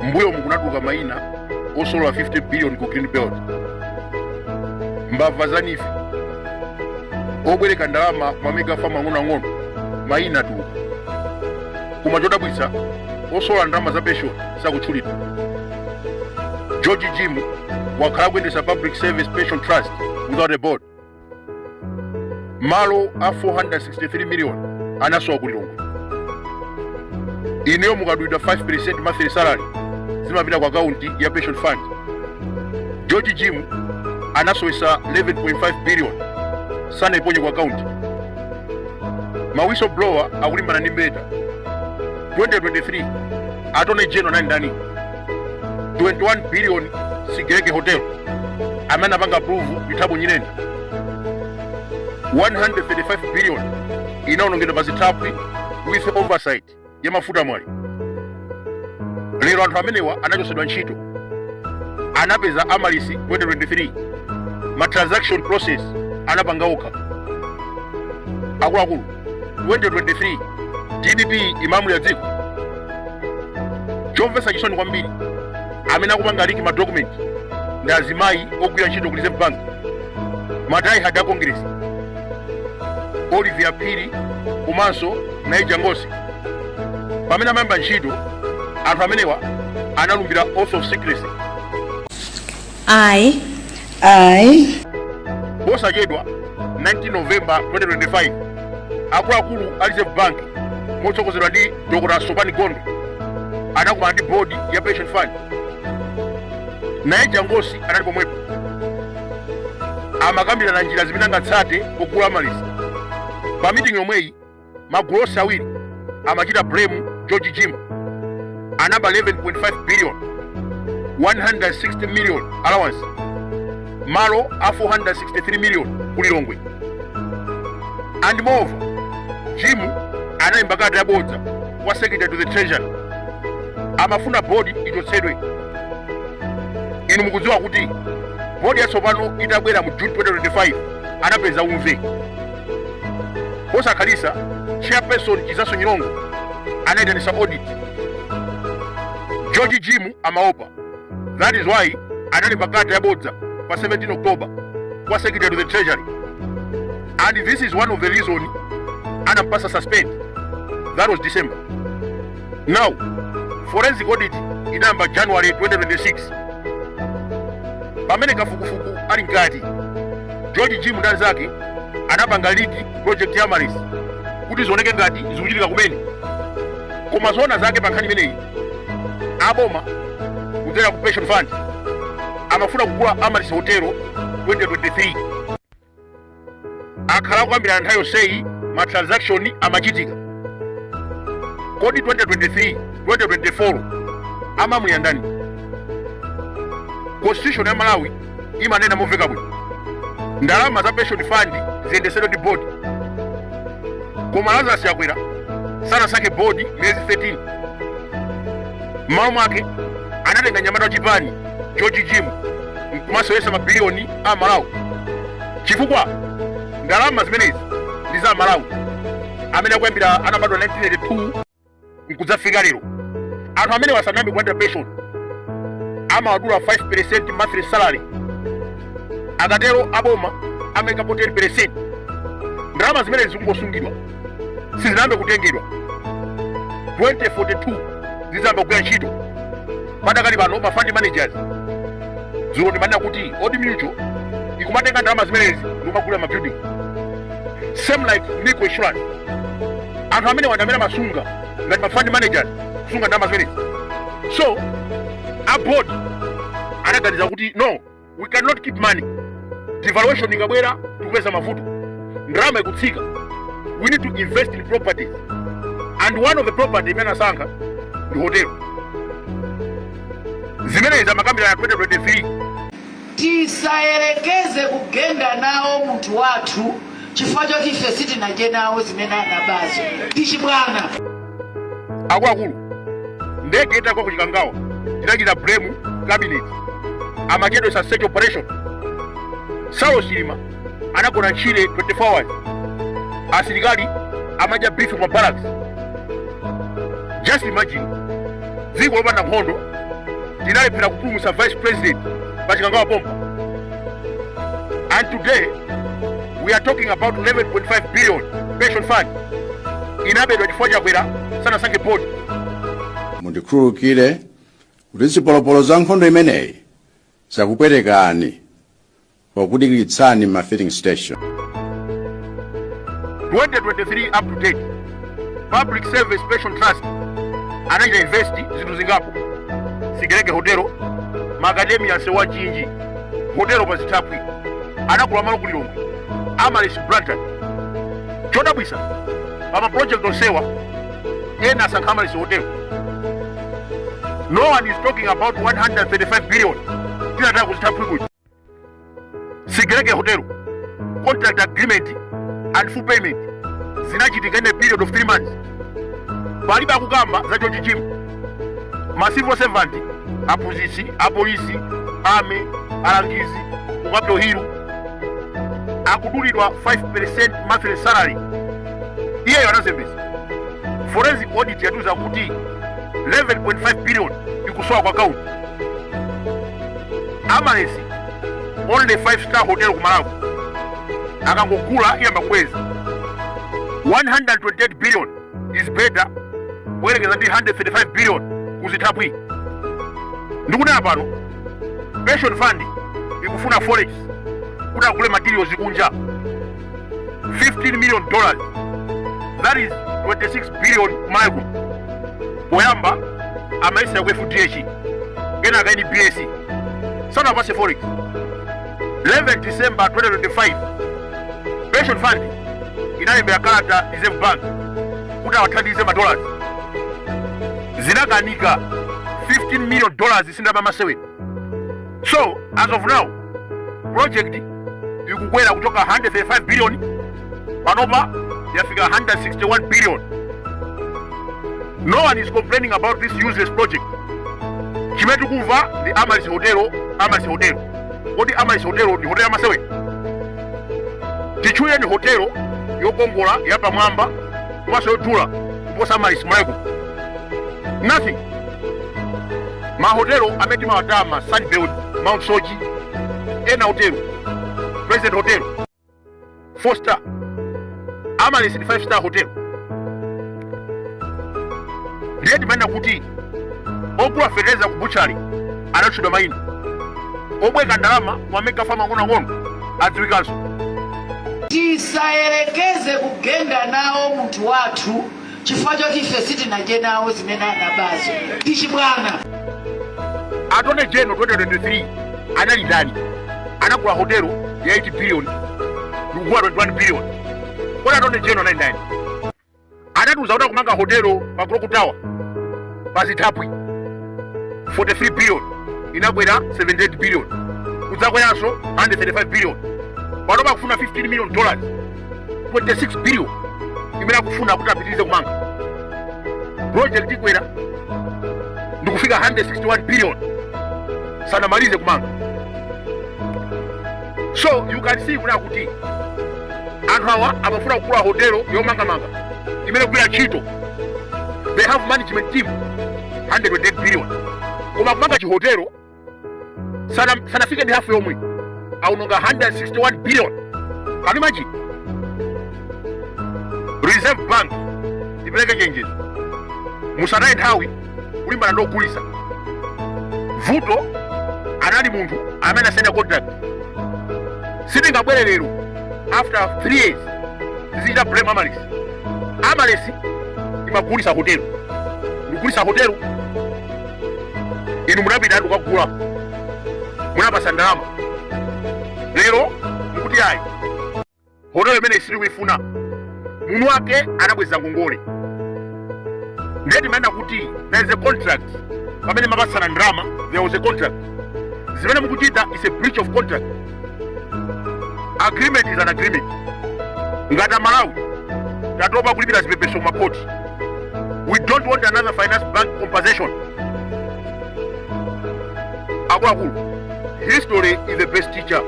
Mbuyo mukunatuluka mayina osolola 50 billion ku Green Belt, mbava za NEEF, obwereka ndalama ma mega farm ang'onoang'ono, mayina atuluka. Koma chodabwitsa, osolola ndalama za pension sakutchulidwa. George Jim wakhala kuyendetsa Public Service Pension Trust without a board. Malo a 463 million anasowa ku Lilongwe. Ineyo mukadulidwa 5% monthly salary, zimapita ku akaunti ya pension fund. George Jim anasowesa 11.5 billion, sanaiponye ku akaunti. Ma whistleblower akulimbana ndi mbeta. 2023 Attorney General nani ndani? 21 billion Sigelege Hotel, amene apanga approve ndi Thabo Nyirenda. 135 billion inaonongedwa pa zithaphwi with oversight ya Mafuta Mwale. Lero anthu amenewa anachotsedwa ntchito. Anapeza Amaryllis 2023, ma transaction process anapanga okha. Akuluakulu, 2023 DPP imalamulira dziko. Chomvetsa chisoni kwambiri, amene akupanga leak ma document ndi azimayi ogwira ntchito ku Reserve Bank, ma diehard a Congress, Olivia Phiri komanso Naija Ngosi. Pamene amayamba ntchito, anthu amenewa analumbira oath of secrecy. I I Posachedwa, 19 November 2025, akuluakulu a Reserve Bank motsogozedwa ndi Dr Sopani Gondo anakumana ndi board ya pension fund. Naija Ngosi anali pomwepo. Amakambirana njira zimene angatsate pogula Amaryllis. Pa meeting yomweyi, magulu onse awiri amachita blame George Jim. Anaba 11.5 billion, 160 million allowance, malo a 463 million ku Lilongwe. And moreover, Jim analemba kalata yabodza kwa Secretary to the Treasury, amafuna board ichotsedwe. Inu mukudziwa kuti board yatsopano itabwera mu June 2025, anapeza umve. Posakhalisa, Chairperson Chizaso Nyilongo anayitanisa audit. George Jim amaopa. That is why analemba kalata yabodza pa 17 October kwa Secretary to the Treasury, and this is one of the reason anampasa suspend. That was December. Now forensic audit inayamba January 2026. Pamene kafukufuku ali mkati, George Jim ndi anzake anapanga leak project ya Amaryllis kuti zioneke ngati zikuchitika kumene. Koma zoona zake pa nkhani imeneyi, aboma kudzera ku pension fund amafuna kugula Amaryllis Hotel 2023. Akhala kuyambira nthawi yonseyi, ma transaction amachitika. Kodi 2023, 2024 amalamulira ndani? Constitution ya Malawi imanena momveka bwino, ndalama za pension fund ziyendesedwe ndi board. Koma Lazarus Chakwera sanasankhe board miyezi 13. M'malo mwake anatenga nyamata wachipani George Jim nkumasewesa mabiliyoni a Malawi, chifukwa ndalama zimenezi ndi za Malawi amene akuyambira anabadwa 1982 nkudzafika lero. Anthu amene wasanambe kulandira pension, amawadula 5% monthly salary. Akatero aboma amayikapo 10%. Ndalama zimene zikungosungidwa, sizinayambe kutengedwa. 2042 zizayamba kugwira ntchito. Padakali pano, ma fund managers, dzulo ndimanena kuti Old Mutual ikumatenga ndalama zimenezi ndikumagulira ma building, same like NICO Insurance. Anthu amene wanda amene amasunga ngati ma fund managers, kusunga ndalama zimenezi. So a board anaganiza kuti no, we cannot keep money. Devaluation ikabwera, tikupeza mavuto, ndalama ikutsika. We need to invest in properties, and one of the property imene anasankha ndi hotel. Zimenezi amakambirana 2023. Tisayerekeze kugenda nawo munthu wathu chifukwa choti ife sitinadye nawo zimene anabazo tichibwana. Akuluakulu, ndege itagwa kuChikangawa, tinachita blame cabinet, amachedwesa search operation. Saulos Chilima anagona ntchire 24 hours, asilikali amadya beef kwa barracks. Just imagine, dziko lopanda nkhondo. Tinalephera kupulumutsa vice president pa Chikangawa pompa, and today we are talking about 11.5 billion pension fund inabedwa chifukwa Chakwera sanasankhe board. Mundikhululukire kuti zipolopolo za nkhondo imeneyi zakupwetekani pokudikiritsani ma filling station. 2023 up to date, Public Service Pension Trust anachita invest zinthu zingapo: Sigelege Hotel, Macadamia, Sewa Chinji Hotel pa Zithapwi, anagula malo ku Lilongwe, Amaryllis Blantyre. Chodabwisa, pa ma project onsewa ena asankha Amaryllis Hotel. No one is talking about 135 billion tinataya ku Zithapwi kuja. Sigelege Hotel contract agreement and full payment zinachitika in a period of 3 months. Palibe akukamba za George Jim. Ma civil servant, aphunzitsi, apolisi, ame alangizi ku Capitol Hill akudulidwa 5% monthly salary. Iyeyo anazembesa. Forensic audit yatiuza kuti 11.5 billion ikusowa kwa account. Amaryllis, only 5 star hotel ku Malawi, akangogula iyamba kubweza. 128 billion is better kuyerekeza ndi 135 billion kuzithapwi. Ndikunena pano, pension fund ikufuna forex kuti agule materials kunja, $15 million, that is 26 billion kumalawi kuno. Poyamba amayesera ku FDH, kenaka NBS, sanapase forex. 11 December 2025, pension fund inalembera kalata Reserve Bank kuti awathandize madollars, zinakanika. $15 million sindalama masewera. So as of now, project ikukwera kuchoka 135 billion, panopa yafika 161 billion. No one is complaining about this useless project. Chimene tikumva ndi Amaryllis Hotel, Amaryllis Hotel. Kodi Amaryllis Hotel ndi hotel yamasewera? Tichule ni hotelo yokongola, yapamwamba komanso yodula kuposa Amaryllis Malawi? Nothing. Mahotelo amene timawatama, Sunbird Mount Soche, ena hotel, President Hotel, 4 star. Amaryllis ndi 5 star hotel. Ndiye timanena kuti ogula fetereza ku butchery anatchedwa mayina, obweka ndalama kuma mega farm ang'onoang'ono adziwikanso. Tisayerekeze kugenda nawo munthu wathu chifukwa choti ife sitinadye nawo zimene anabazo, tichibwana. Attorney General 2023 anali ndani? Anagula hotelo ya 8 billion ndikugula 21 billion. Kodi Attorney General anali ndani? Anatiuza kuti akumanga hotelo pa Clock Tower pa Zithapwi, 43 billion, inakwera 78 billion, kudzakweranso 135 billion. Pano pakufuna $15 million, 26 billion imene akufuna kuti apitirize kumanga. Project ikwera ndikufika 161 billion, sanamalize kumanga. So you can see kuna kuti anthu awa amafuna kugula hotelo yomangamanga imene kugwira ntchito, they have management team, 128 billion, koma kumanga chihotelo sanafike ndi hafu yomwe, aunonga 161 billion. Can you imagine? Reserve Bank ipereke chenjezo: musataye nthawi kulimbana ndi ogulisa. Vuto anali munthu amene asaina contract. Sitingabwere lero after 3 years tizichita blame Amaryllis. Amaryllis imagulisa hotelo, ndikugulisa hotelo, inu munapita kukagula, munapasa ndalama. Lero mukuti ayi, hotelo imene sitikuifuna. Munthu wake anabweza ngongole. Ndiye timayenda kuti there is a contract. Pamene mapasana ndalama, there was a contract. Zimene mukuchita is a breach of contract. Agreement is an agreement. Ngati Amalawi tatopa kulipira zipepeso kumakhoti. We don't want another Finance Bank compensation. Akuluakulu, history is the best teacher.